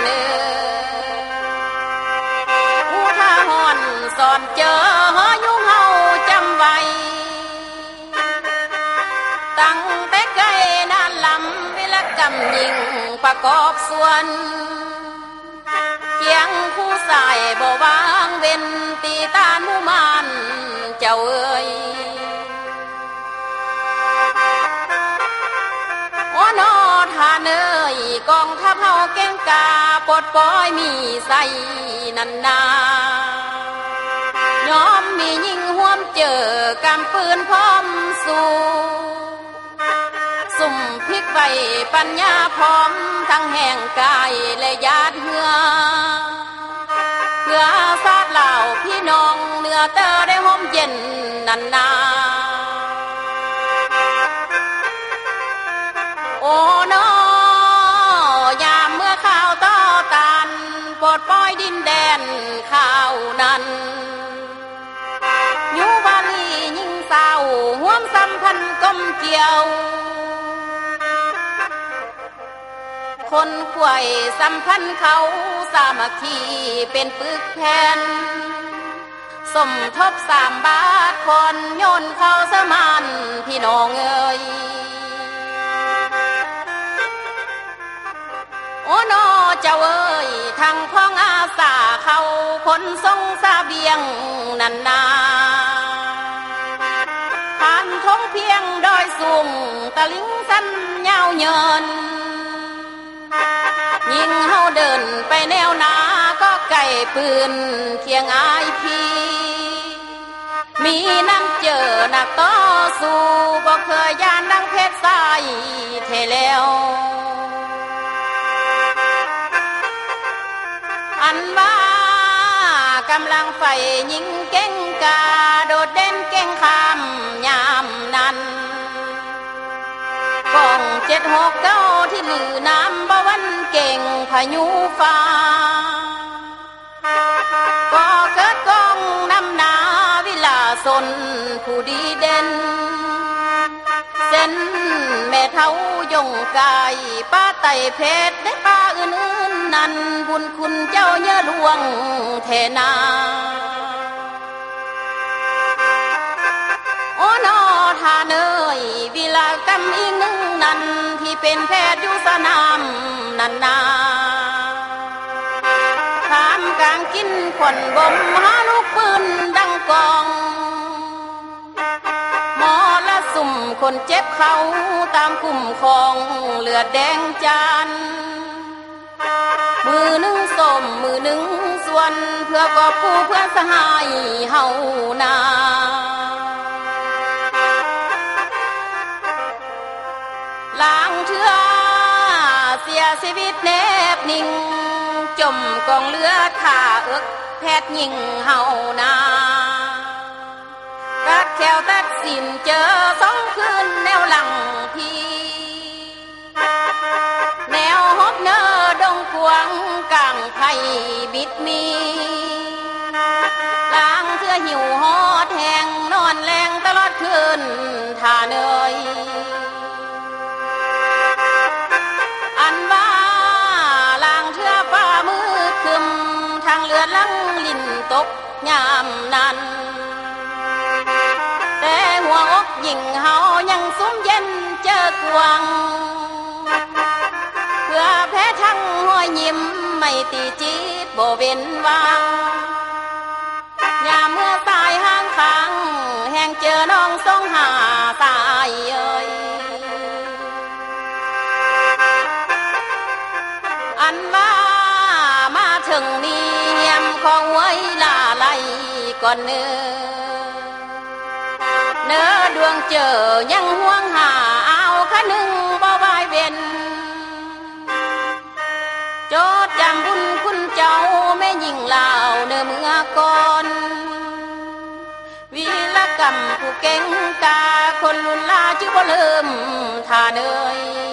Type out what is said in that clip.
ເນີ ອຸທາຫອນສອນເຈີ ຫໍຍຸງເຮົາຈຳໄວ້ ຕັ້ງແຕ່ໄກນານລຳ ວິລະກຳຍິ່ງປະກອບສ່ວນ ຄຽງຄູ່ສາຍບໍ່ວາງເວັ້ນ ຕີຕານຸມານເຈົ້າເອີຍ. ໂອ ນອ ທ່ານເອີຍ ກອງທັບເຮົາເກັ່ງກ້າ ປົດປ່ອຍມີໄຊນັ້ນນາ ຍອມມີຍິງຮ່ວມເຈີ ກຳປືນພ້ອມສູ້ ສຸມພິກໄວປັນຍາພ້ອມ ທັງແຮງກາຍ ແລະ ຢາດເຫື່ອ ເພື່ອຊາດລາວພີ່ນ້ອງ ເໜືອເຕີໄດ້ຮົ່ມເຢັນນັ້ນນາ. ໂອ ນອ ຍາມເມື່ອຄາວຕໍ່ຕ້ານ ປົດປ່ອຍດິນແດນຄາວນັ້ນ ຢູ່ວາລີຍິງສາວ ຮ່ວມສຳພັນກົມກ່ຽວ ຂົນຂວາຍສຳພັນເຂົ້າ ສາມັກຄີເປັນປຶກແຜ່ນ ສົມທົບສາມບາດຄອນ ໂຍນເຂົ້າສະໝານພີ່ນ້ອງເອີຍ. ໂອ ນອ ເຈົ້າເອີຍ ທັງຂອງອາສາເຂົ້າ ຂົນສົ່ງສະບຽງນັ້ນນາ ຜ່ານທົ່ງພຽງດອຍສູງ ຕະລິງຊັນຍາວເຍີນ ຍິງເຮົາເດີນໄປແນວໜ້າ ກໍໄກປືນຄຽງອ້າຍພີ່ ມີນ້ຳເຈີນັກຕໍ່ສູ້ ບໍ່ເຄີຍຢ້ານດັ່ງເພດຊາຍແທ້ແລ້ວ. ອັນວ່າກຳລັງໄຟຍິງເກັ່ງກ້າ ໂດດເດັ່ນເກັ່ງຂ້າມຍາມນັ້ນ ກອງເຈັດຫົກເກົ້າ ທີ່ລືນາມບໍ່ຫວັ່ນເກງພະຍຸຟ້າ ກໍເກີດກອງນຳໜ້າວິລາຊົນຜູ້ດີເດັ່ນ ເຊັ່ນແມ່ເຖົ້າຢົງກາຍ ປາໄຕເພດ ໃນປ່າອື່ນໆນັ້ນ ບຸນຄຸນເຈົ້າເຍີຫຼວງແທ້ນາ. ໂອ ນອ ທ່ານເອີຍ ວິລະກຳອີກໜຶ່ງນັ້ນ ທີ່ເປັນແພດຢູ່ສະໜາມນັ້ນນາ ທ່າມກາງກິ່ນຄວັນບົມ ຫາລູກປືນດັງກອງ ມໍລະສຸມຄົນເຈັບເຂົາ ຕາມຄຸ້ມຄອງເລືອດແດງຈານ ມື້ໜຶ່ງໂສມ ມື້ໜຶ່ງສວນ ເພື່ອກອບກູ້ເພື່ອນສະຫາຍເຮົານາ. ລາງເທື່ອເສຍຊີວິດແນບນິ່ງ ຈົມກອງເລືອດຄາເອິກແພດຍິງເຮົານາ ກັດແຂ້ວຕັດສິນເຈີ ສົ່ງຄືນແນວຫຼັງພີ ແນວຮົບເນີດົງກວ້າງກາງໄພບິດມີ ລາງເທື່ອຫິວຮອດແຮງ ນອນແລງຕະຫຼອດຄືນທ່ານເອີຍ. ອັນວ່າລາງເທື່ອຟ້າມືດຄຶມ ທັງເລືອດຫຼັ່ງລິນຕົກ ຍາມນັ້ນ ແຕ່ຫົວອົກຍິງເຮົາຍັງຊຸ່ມເຢັນເຈີກວ້າງ ເພື່ອແພທັງຮອຍຍິ້ມ ໄມຕີຈິດບໍ່ເວັ້ນວ່າງ ຍາມເມື່ອສາຍຫ່າງຂ້າງ ແຮງເຈີນ້ອງສົ່ງຫາສາຍເອີຍ. ອັນວ່າມາເຖິງນີ້ ຮຽມຂໍອວຍລາໄລກ່ອນເນີ ເນີດວງເຈີຍັງຫ່ວງຫາ ອາວຄະນຶງບໍ່ວາຍເວັ້ນ ໂຈດຈຳບຸນຄຸນເຈົ້າ ແມ່ຍິງລາວເນີເມື່ອກ່ອນ ວີລະກຳຜູ້ເກັ່ງກ້າ ຄົນລຸນລາຈື່ບໍ່ລືມທ່ານເອີຍ.